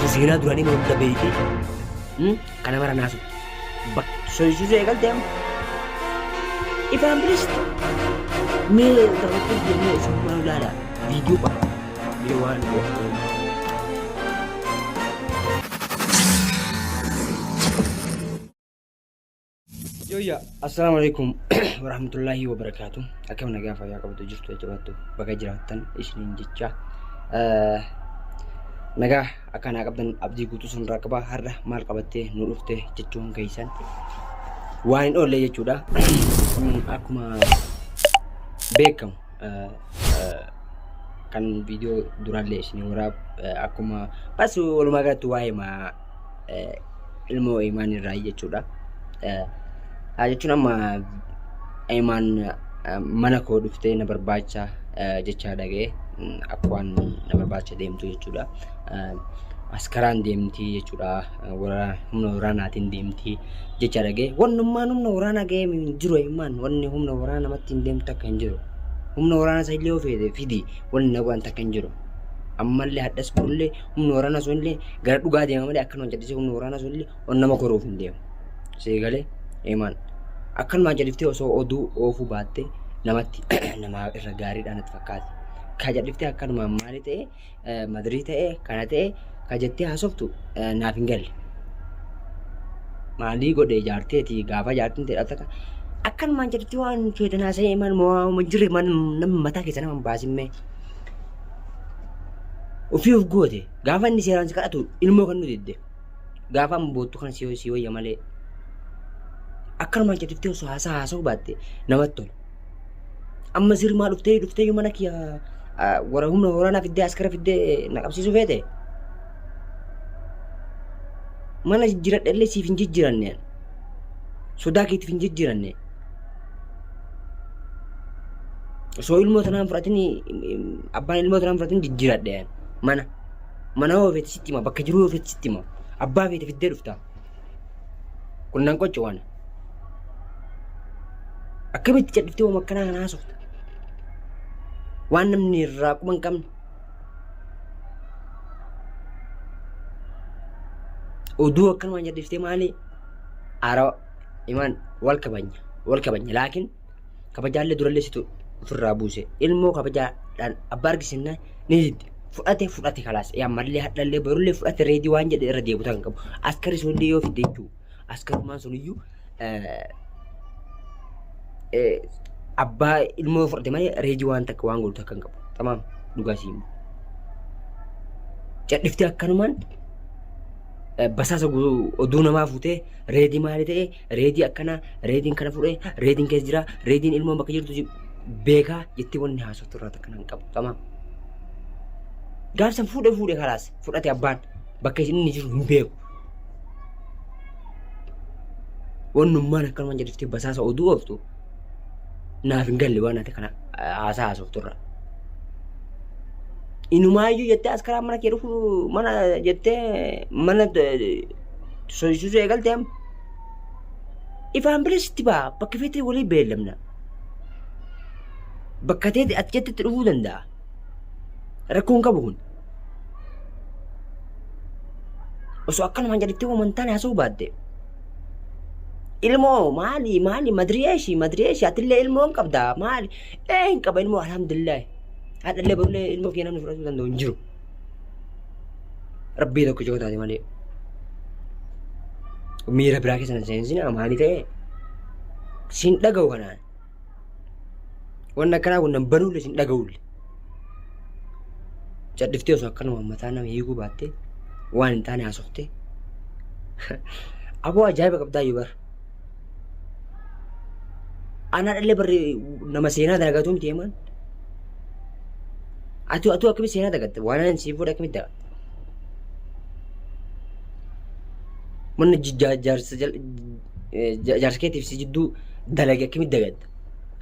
Osoo seenaa duraanii mana hunda beeyte kana mara naasoftu. Bakka sochisuusuu eegalte amma. Ifaan bilisti. Mee taphattuu jennee osoo maal ilaala viidiyoo qaba. Mee waan Yooyya assalaamu alaikum warahmatullaahi wabarakaatu. Akkam nagaa fayyaa qabdu jirtu jajjabaattu baga jiraattan isiniin jecha nagaa akkanaa qabdan abdii guutuu sun irraa qaba. Har'a maal qabattee nu dhufte jechuun keessan waan hin oolle jechuudha. Akkuma beekamu kan viidiyoo duraallee isin waraab akkuma bas walumaa galatti waa'ee ilmoo imaan irraa jechuudha. Haa jechuun amma imaan mana koo dhuftee na barbaacha jechaa dhaga'e akka waan na barbaacha deemtu jechuudha. Askaraan deemti jechuudha. Humna waraanaatiin deemti jechaa dhaga'e. Wannummaan humna waraanaa ga'ee hin jiru imaan wanni humna waraanaa namatti hin deemtu takka hin jiru. Humna waraanaa isa illee yoo feete fidi wanni na godhan takka hin jiru. Ammallee hadhas borullee humna waraanaa sunillee gara dhugaa deema malee akkanumaan callisee humna waraanaa sunillee ol nama koruuf hin deemu. Seegalee imaan akkanumaan calliftee osoo oduu oofuu baatte namatti namaa irra gaariidhaan natti fakkaate. Ka calliftee akkanumaan maali ta'e madirii ta'e kana ta'e ka jettee haasoftu naaf hin galle. Maalii godhe jaarteeti gaafa jaartiin ta'e dhalta akkanumaan calliftee waan feetan haasa'ee imaan moo jirre nama mataa keessa nama hin baasimmee. Ofii of goote gaafa inni seeraan si kadhatu ilmoo kan nu didde gaafa amma boottu kana si wayya malee akkanumaan catiftee osoo haasaa haasa'uu baatte namatti tola. Amma sirmaa dhuftee dhuftee mana kiyya warra humna waraanaa fiddee askara fiddee na qabsiisuu feete. Mana jijjiiradha illee siif hin jijjiiranne. Sodaa keetiif hin jijjiiranne. Osoo ilmoo tanaan fudhatin abbaan ilmoo tanaan fudhatin jijjiiradhe mana. Mana hoo feete sitti hima bakka jiruu yoo feete sitti hima abbaa feete fiddee dhufta. Kun nan qoccu waan. Akkamitti cadhiftee waan akkanaa kana haasofta? Waan namni irraa quba hin qabne. Oduu akkanumaan cadhiftee maali? Ara imaan wal kabanya wal kabanya laakiin kabajaallee durallee situ ofirraa buuse ilmoo kabajaadhaan abbaa argisinnaa ni didde fudhate fudhate kalaas ammallee hadhallee borullee fudhate reedii waan jedhe irra deebitu kan qabu askari sunillee yoo fidde jechuu askarummaan suniyyuu abbaa ilmoo fudhate malee reedii waan takka waan godhu takka hin qabu tamaam dhugaa sii himu cadhiftee akkanumaan basaasa oduu namaa fuutee reedii maali ta'e reedii akkanaa reediin kana fudhee reediin keessa jira reediin ilmoon bakka jirtu beekaa jettee wanni haasoftu irraa takka nan qabu tamaam. Gaafsan fuudhee fuudhee kalaas fudhate abbaan bakka inni jiru hin beeku. Wannummaan akkanumaan jedhiftee basaasa oduu ooftu naaf hin galle waan ati kana haasaa haasoftu irraa. Inumaayyuu jettee as karaa mana kee dhufu mana jettee mana sochisuusuu eegalte amma. Ifaan bira sitti ba'a bakka feetee walii beellamna. Bakka teete ati jettetti dhufuu danda'a. Rakkoon qabu kun. Osoo akkanumaan jedhettee uumantaan haasa'uu baatte. Ilmoo maali maali madriyeeshi madriyeeshi atillee ilmoo hin qabdaa maali ee hin qaba ilmoo alhamdulillah. Haadhallee borullee ilmoo kee namni fudhachuu danda'u hin jiru. Rabbii tokko yoo taate malee. Miira biraa keessa na seensinaa maali ta'e? Siin dhaga'u kanaan. Wanni akkanaa kun nan banuullee siin dhaga'ullee. Cadhiftee osoo akkanuma mataa nama hiikuu baattee waan hin taane haasoftee. Aboo ajaa'iba qabdaa iyyuu bara. Anaa dhallee barri nama seenaa dalagatu miti eemaan. Atuu atuu akkamitti seenaa dagatta? Waan ani siif godhe akkamitti dagatta? Manni jaarsa jaarsa keetiif si jidduu dalage akkamitti dagatta?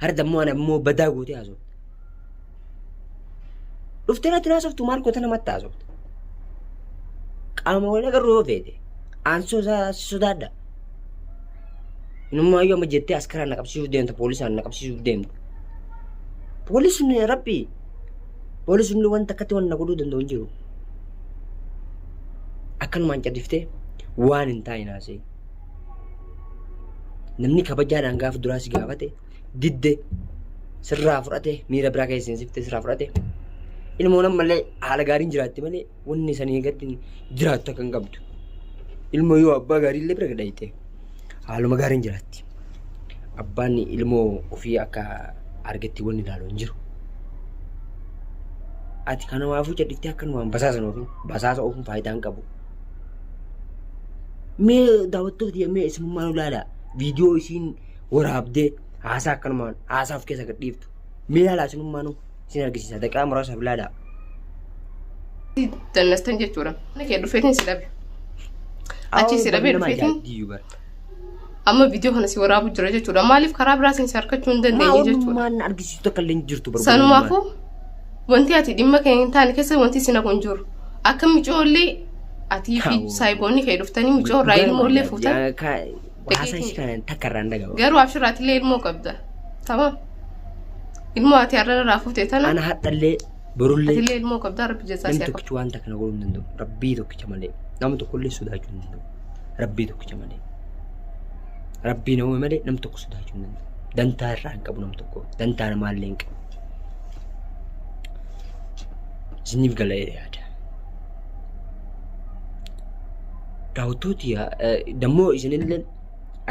Har'a immoo ana immoo badaa gootee haasofta. Dhuftee natti haasoftu maal goota namatti haasofta? Qaama wal agarru yoo feete aansoo isaa si sodaadha. Inumaayyuu amma jettee askaraan na qabsiisuuf deemta poolisaan na qabsiisuuf deemta. Poolisni rabbi poolisni wanta akkatti waan na godhuu danda'u hin jiru. Akkanumaan calliftee waan hin taane haasa'e. Namni kabajaadhaan gaafa duraa si gaafate didde sirraa fudhate miira biraa keessa seensifte sirraa fudhate ilmoon ammallee haala gaariin jiraatti malee wanni sanii gadi jiraattu akka hin qabdu. Ilmoo yoo abbaa gaarii illee bira gadhayite haaluma gaariin jiraatti. Abbaan ilmoo ofii akka argetti wanni ilaalu hin jiru. Ati kanumaafuu cadhiftee akkanumaan basaasan oofin basaasa oofuun faayidaa hin qabu. Mee daawwattoota mee isinummaan ilaalaa viidiyoo isiin waraabdee haasaa akkanumaan haasaa of keessa gadhiiftu. Mee ilaalaa isinummaanuu isin argisiisa daqiiqaa muraasaaf ilaalaa. Dannastan jechuudha. Mana kee dhufeetiin si dhabe. Achi si dhabee Nama dhufeetiin ajaa'ibdiyyuu bara. amma viidiyoo kana si waraabu jira jechuudha. Maaliif karaa biraatiin si harkachuu hin dandeenye jechuudha. Maalummaan argisiisu takka illee hin jirtu bara. Sanumaafuu wanti ati dhimma kee hin taane keessa wanti si naqu hin jiru. Akka micoollee atii fi Kaawoo. saayiboonni kee dhuftanii micoo irraa ilmoollee fuutan. Haasaa ishii kana takka irraa hin dhaga'u. Garuu abshiraatillee ilmoo qabda. Tamam. Ilmoo ati har'a irraa fuute tana Ana hadhallee borullee atillee ilmoo qabda rabbi jazaa namni si haa tokkichi waan takka na godhuu hin danda'u. Rabbii tokkicha malee. Nama tokkollee sodaachuu hin danda'u. Rabbii tokkicha malee. Rabbii na uume malee nam tokko sodaachuu hin danda'u. Dantaa irraa hin qabu nam tokko. Dantaa namaallee hin qabu. Isiniif gala jedhee yaada. Daawwattooti dammoo isinillee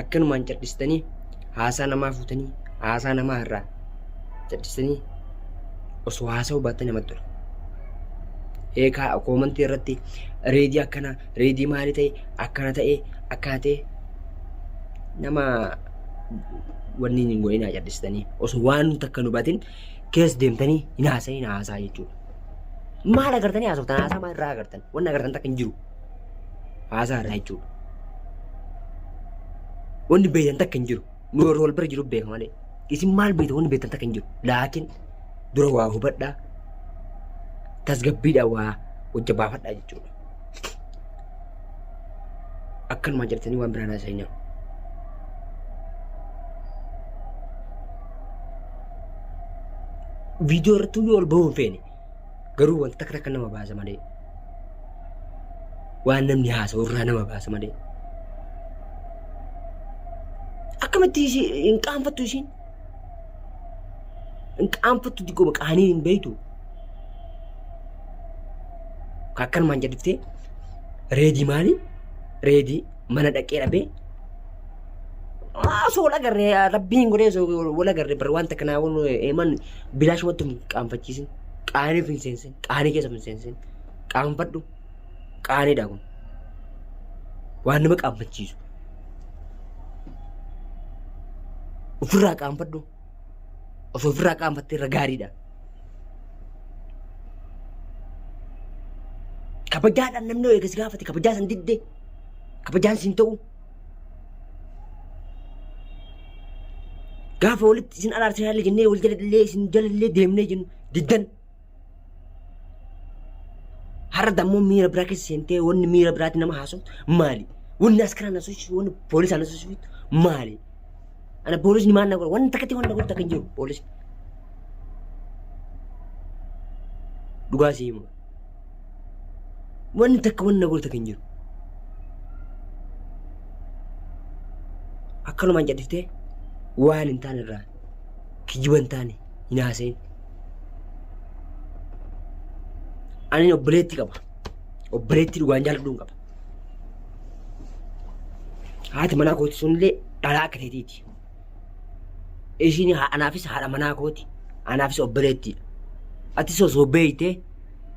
akkanumaan cal'istanii haasaa namaa fuutanii haasaa namaa irraa cal'istanii osoo haasa'uu baattanii namatti tola. Eegaa koomantii irratti reedii akkana reedii maali ta'e akkana ta'e akkana ta'e nama wanni hin godhinaa cal'istanii osoo waan takka nu batin keessa deemtanii hin haasa'in haasaa jechuudha. Maal agartanii haasoftan haasaa maal irraa agartan wanni agartan takka hin jiru haasaa irraa jechuudha. Wanni beektan takka hin jiru nu warra wal bira jiru beeka malee isin maal beektan wanni beektan takka hin jiru laakiin dura waa hubadhaa tasgabbiidhaan waa hojja baafadhaa jechuudha. Akkanumaan jedhatanii waan biraan haasa'inaa. Viidiyoo irratti iyyuu ol bahuu hin feene. Garuu wanta takka takka nama baasa malee. Waan namni haasa'u irraa nama baasa malee. Akkamitti ishii hin qaanfattu ishiin? Hin qaanfattu diquma qaanii hin beektu. Akkanumaan jedhiftee reedii maali? Reedii mana dhaqee dhabee osoo wal agarree rabbiin godhee osoo wal agarree bar wanta kanaa eeman bilaashumatti hin qaanfachiisin qaanii hin seensin qaanii keessa hin seensin qaanfadhu qaaniidha kun waan nama qaanfachiisu ofirraa qaanfadhu osoo ofirraa qaanfattee irra gaariidha. Kabajaadhaan namni eega si gaafate kabajaa san didde kabajaan siin ta'u. Gaafa walitti isin araarsinaallee jennee wal jalallee isin jalallee deemnee jennu diddan. Har'a dammoo miira biraa keessa seentee wanni miira biraatti nama haasoftu maali? Wanni askaraan na sochiisu wanni poolisaan na sochiisu maali? Ana poolisni maal na godha? Wanni takkatti wanni na godhu takka hin jiru poolisni. Dhugaa si himu. Wanni takka wanni na godhu takka hin jiru. Akkanumaan calliftee waan hin taane irraa kijiba hin taane hin haasa'in. Ani obboleetti qaba. Obboleetti dhugaan jaalladhuun qaba. Haati manaa kooti sunillee dhalaa akka teetiiti. Ishiin anaafis haadha manaa kooti. Anaafis obboleettiidha. Atis osoo beeytee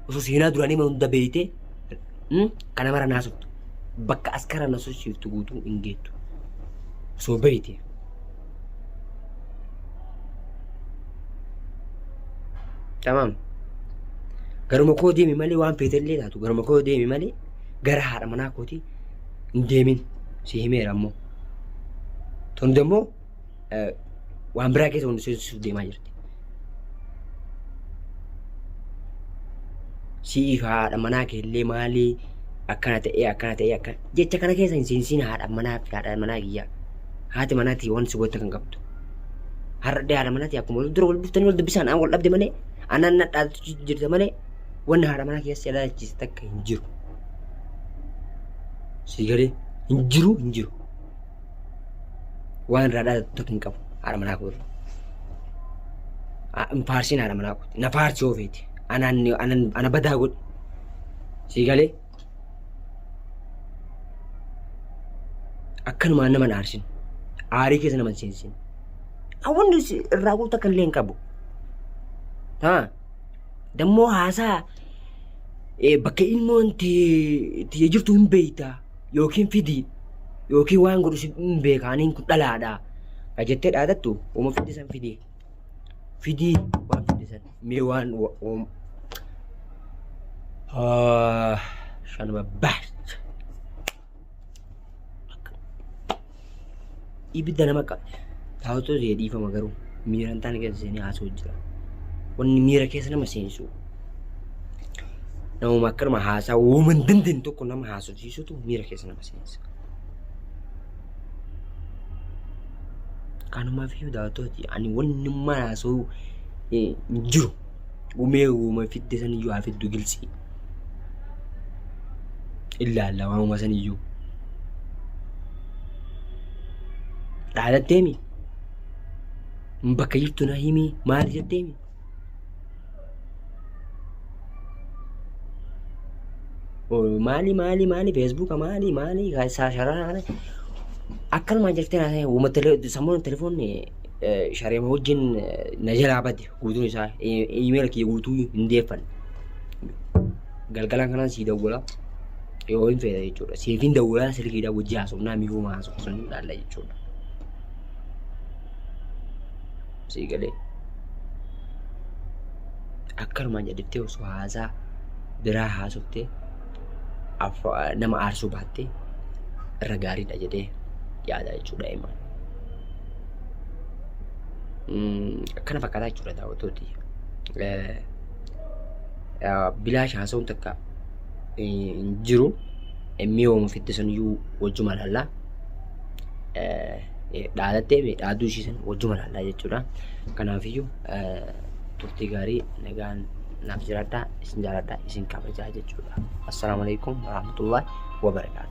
osoo seenaa duraanii hunda beeytee kana mara naasoftu. Bakka askara na sochiiftu guutuu hin geettu. Osoo beeytee. Tamam. Garuma koo deemi malee waan feetellee taatu garuma koo deemi malee gara haadha manaa kootii hin deemin si himeera ammoo. Tun immoo waan biraa keessa wanti seensisuuf deemaa jirti. Siif haadha manaa keellee maalii akkana ta'ee akkana ta'ee akkana jecha kana keessa hin seensiin haadha manaa fi haadha manaa kiyyaa. Haati manaatii waan si gootte kan qabdu. Har'a haadha manaatii akkuma dura wal dhuftanii wal dubbisaan aan wal dhabde malee anaan na dhaaltu jirta malee wanni haadha manaa keessa ilaalchise takka hin jiru. Si galee hin jiru hin jiru. Waan irraa dhaadatu tokko hin qabu haadha manaa koo irra. Hin faarsiin haadha manaa kooti. Na faarsi yoo feete. Anaan anan ana badaa godhi. Si galee akkanumaan nama hin aarsin. Aarii keessa nama hin seensin. Wanni irraa guutuu takka illee hin qabu. Haa. Dammoo haasaa bakka ilmoon tiyya jirtu hin beekta yookiin fidi yookiin waan godhu si hin beeka aniin kun dhalaadha. Ka jettee dhaadattu uuma fidde san fidi. Fidii waan fidde san mee waan shanuma baacha. Ibidda nama qabe. Taa'utu ishee dhiifama garuu miira hin taane keessa seenee haasa'u jira. Wanni miira keessa nama seensu namuma akkanuma haasaa uuma hin dandeenye tokko nama haasofsiisutu miira keessa nama seensa. Kanumaaf iyyuu daawwattooti ani wanni ummaan haasa'u hin jiru. Umee uuma fidde san iyyuu haa fiddu giltsii. Ilaalla waanuma san iyyuu. Dhaadatteemi? Bakka jirtu na himi maal jetteemi? Maali maali maali feesbuuka maali maali sharaa kana akkanumaan jettee naa uuma sammuun telefoonni shareema wajjin na jalaa bade guutuun isaa iimeela kiyya guutuu hin deeffanne. Galgalaan kanaan sii dawwala yoo hin feete jechuudha. Siif hin dawwalaa silkiidhaan wajji haasofnaa mi'uuma haasofnu ilaalla jechuudha. Sii galee. Akkanumaan jedhettee osoo haasaa biraa haasoftee nama aarsuu baattee irra gaariidha jedhee yaada jechuudha himaan. Akkana fakkaataa jechuudha daawwattooti. Bilaash haasa'uun takka hin jiru. Mi'ooma fidde saniyyuu wajjuma ilaalla. Dhaadattee dhaaduu ishii san wajjuma ilaalla jechuudha. Kanaafiyyuu turtii gaarii nagaan naaf jiraadhaa isin jaaladha isin kabajaa jechuudha. Assalaamu alaikum warahmatullahi wabarakaatu.